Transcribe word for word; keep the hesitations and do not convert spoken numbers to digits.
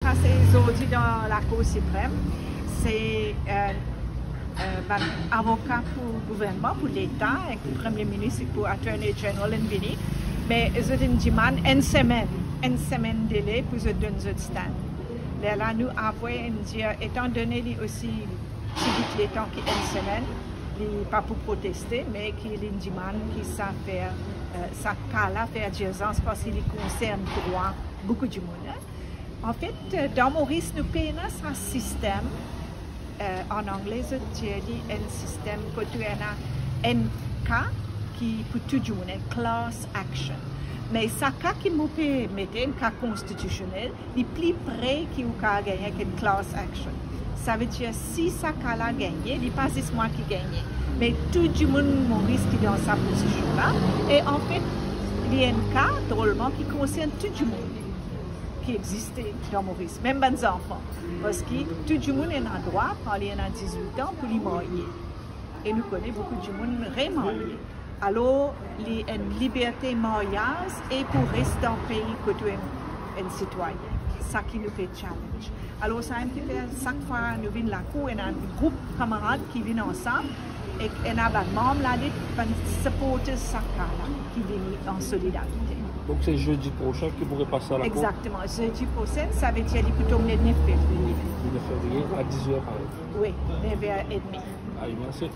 Se zordi dan Lakour Siprem, se, eh, eh, bann avoka pou gouvernman, pou Leta, ek pou Premie Minis, ek pou Attorney General inn vini. Me zot inn dimann enn semenn, enn semenn dele pou zot donn zot stand. Lerla nou apre inn dir, etandone li osi ti bout letan ki enn semenn, li pa pou proteste, me ki li dimann ki sa fer, eh, sa ka la fer dirzans, parski li konsern drwa boukou dimoun, eh. Anfet, eh, dan Moris, nou pena sa sistem, eh, an angle zot dir li enn sistem kot ou ena enn ka ki pou tou dimoun, enn class action. Me sa ka ki mo pe mete, enn ka konstitisionel, li pli pre ki ou kav gagne ek enn class action. Savedir, si sa ka la gagne, li pa zis mwa ki gagne, me tou dimoun Moris ki dan sa pozision la. E anfet, li enn ka, drolman, ki konsern tou dimoun ki existe dan Moris, mem bann zanfan. Parski tou dimoun ena drwa, kan li ena diz-wit an, pou li marye. E nou kone boukou dimoun remarye. Alor, li enn liberte maryaz e pou res dan pei kot ou enn, enn sitwayen. Sa ki nou pe challenge. Alor, samem ki fer sak fwa nou vinn lakour, ena enn group kamarad ki vinn ansam, ek ena bann manm lalit, bann supporters sa ka la, ki vini an solidarite. Donc c'est jeudi prochain que vous repassez à la cour ? Exactement. Jeudi prochain, savedir li pou tom le nef fevriye. Le nef fevriye, à dix heures pareil. Oui, nef er edmi. Allez, merci.